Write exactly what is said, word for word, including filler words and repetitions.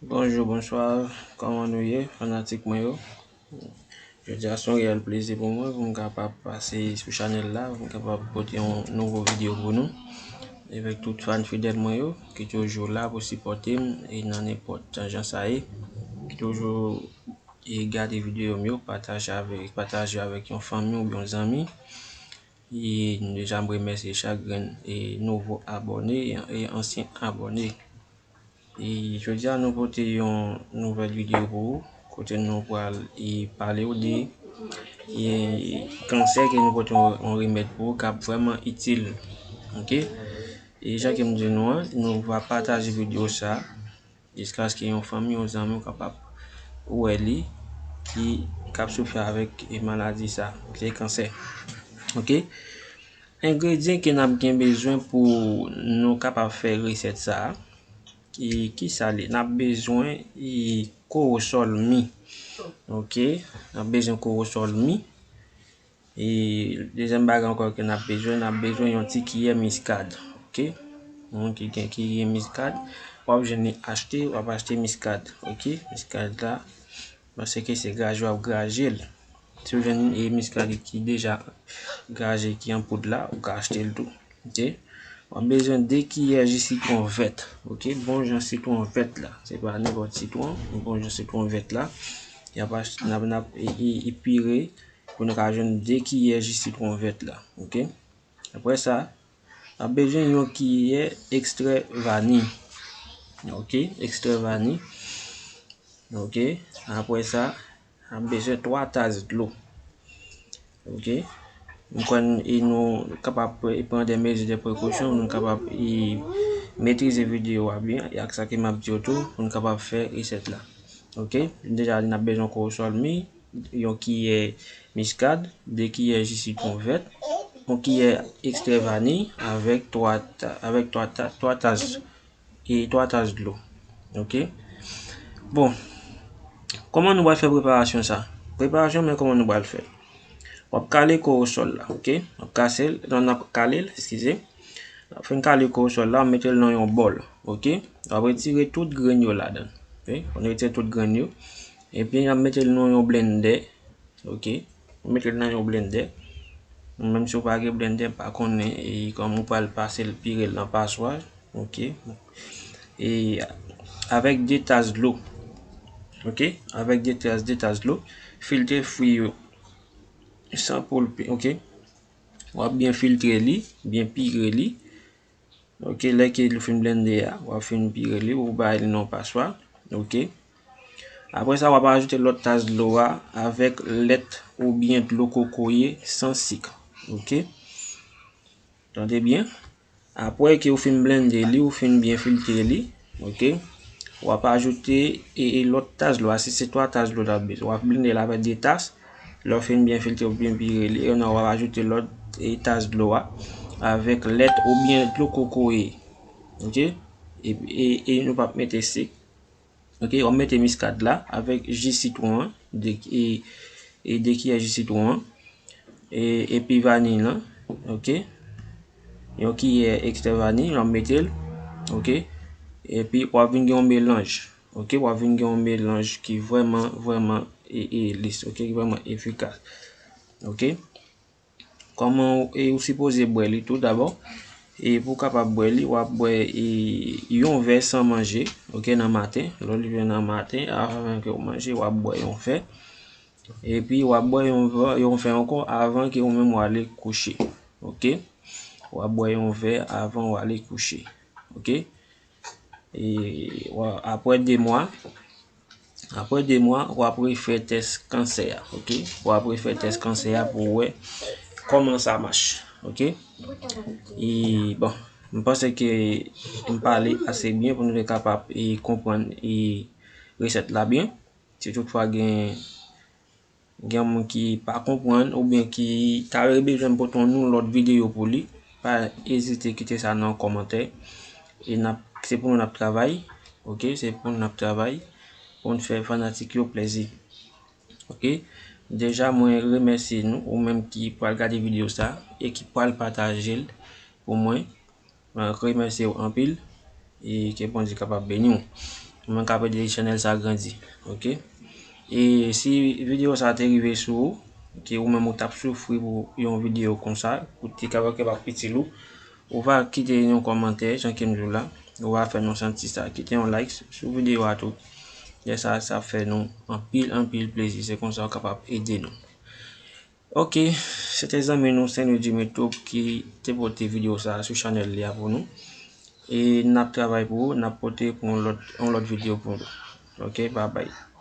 Bonjou, bonswa, kòman nou ye, fanatik mwen yo? Jodi a se yon reyèl plezi pou mwen pou m kapab pase sou chanèl la, pou m kapab pote yon nouvo videyo pou nou. Avèk tout fan fidèl mwen yo, ki toujou la pou sipòte m, e nan nenpòt jan sa ye, ki toujou e gade videyo m yo, pataje avèk, pataje avèk yon fanmi oubyen yon zanmi. E deja m remèsye chak grenn e nouvo abòne e ansyen abòne. E jodi a nou pote yon nouvèl videyo pou ou, kote nou pral e pale w de e kansè ke nou pote yon, yon remèd pou ou k ap vrèman itil. Oke? E jan ke m di nou an, nou va pataje videyo sa jiskaske yon fanmi, yon zanmi w kapab wè li ki k ap soufri avèk e maladi sa, ki se kansè. Oke? Engredyan ke n ap gen bezwen pou nou kapab fè resèt sa a, e kisa li? N ap bezwen e kowosòl mi. Oke? N ap bezwen kowosòl mi. E dezyèm bagay ankò ke n ap bezwen, n ap bezwen yon ti kiyè miskad. Oke? Moun ki gen kiyè miskad, w ap jwenn li achte, w ap achte miskad. Oke? Miskad la, paske se graje w ap graje l. Si w jwenn e miskad ki deja graje, ki an poud la, ou ka achte l tou. Oke? W ap bezwen de kiyè ji sitwon vèt. Oke? Bon jan sitwon vèt la. Se pa nenpòt sitwon, bon jan sitwon vèt la. Y ap achte, n ap, n ap e, e, e pire pou nou ka jwenn de kiyè ji sitwon vèt la. Oke? Apre sa, n ap bezwen yon kiyè ekstrè vani. Oke? Ekstrè vani. Oke? Apre sa, n ap bezwen twa tas dlo. Oke? M kwè n, e nou kapab pre, pran de mezi de prekosyon, nou kapab e metrize videyo a byen, e ak sa ke m ap di yo tou, pou nou kapab fè resèt la. Oke? Deja, n ap bezwen kowosòl mi, yon kiyè miskad, de kiyè ji sitwon vèt, yon kiyè ekstrè vaniy, avèk twa ta-, avèk twa ta-, twa tas, e twa tas dlo. Oke? Bon, kòman nou pral fè preparasyon sa? Preparasyon, men kòman nou pral fè. W ap kale kowosòl la, oke? W ap kase l, non, n ap kale l, eskize. W ap fin kale kowosòl la, w ap mete l nan yon bòl, oke? W ap retire tout grenn yo ladan, oke? W ap retire tout grenn yo. Epi, w ap mete l nan yon blendè, oke? W ap mete l nan yon blendè. Menm si w pa gen blendè, m pa konnen, e kòman w pral pase l, pire l nan paswa, oke? E avèk de tas dlo, oke? Avèk de tas, de tas dlo, filtre fwi yo san poulpe, oke? W ap byen filtre li, byen pire li. Oke, lè ke li fin blende a, w ap fin pire li, ou bay li nan paswa. Oke. Apre sa, w ap ajoute lòt tas dlo a avèk lèt oubyen dlo kokoye san sik. Oke. Tande byen. Apre ke ou fin blende li, ou fin byen filtre li, oke, w ap ajoute e, e lòt tas dlo a, si se twa tas dlo w ap bezwen. W ap blende l avèk de tas. Lè w fin byen filtre, w byen pire li, e w ap ajoute lòt e tas dlo a avèk lèt oubyen dlo kokoye. Oke? E, e, e nou p ap mete sik. Oke, w ap mete miskad la avèk ji sitwon an, de, e, e de kiyè ji sitwon an, e, epi vaniy lan, oke? Yon kiyè ekstrè vaniy, w ap mete l, oke? Epi w ap vin gen yon melanj, oke? W ap vin gen yon melanj ki vrèman, vrèman e, e lis, oke? Ki vrèman efikas, oke? Kòman ou, e, ou sipoze bwè li tou dabò. E pou w kapab bwè li, w ap bwè, e, yon vè san manje, oke, nan maten. Lè w leve nan maten, avan ke w manje, w ap bwè yon vè. Epi w ap bwè yon vè, yon vè ankò avan ke ou menm w ale kouche. Oke? W ap bwè yon vè avan w ale kouche. Oke? E w a, apre de mwa, apre de mwa, w ap refè tès kansè a, oke? W ap refè tès kansè a pou w wè kòman sa mache, oke? E, bon, m panse ke m pale ase byen pou nou te kapab e konprann e resèt la byen. Si toutfwa gen, gen moun ki pa konprann oubyen ki ta bezwen m pote yon lòt videyo pou li, pa ezite kite sa nan kòmantè. E n ap, se pou nou n ap travay, oke? Se pou nou n ap travay, pou n fè fanatik yo plezi. Oke? Deja, mwen remèsye nou, ou menm ki pral gade videyo sa, e ki pral pataje l pou mwen. Mwen remèsye w anpil, e ke Bondye kapab beni w. Mwen ka ede chanèl sa grandi. Ok? E si videyo sa te rive sou ou, ke ou menm ou t ap soufri pou yon videyo konsa, ou te ka wè ke l ap itil ou, ou va kite yon kòmantè, jan ke m di w la, ou va fè nou santi sa. Kite yon like sou videyo a tou. Lè sa, sa fè nou anpil, anpil plezi. Se konsa w kapab ede nou. Ok, se te zanmi nou Saint Louis Dimitro ki te pote videyo sa sou chanèl li a pou nou. E n ap travay pou ou, n ap pote pou yon lòt, yon lòt videyo pou nou. Ok, bye bye.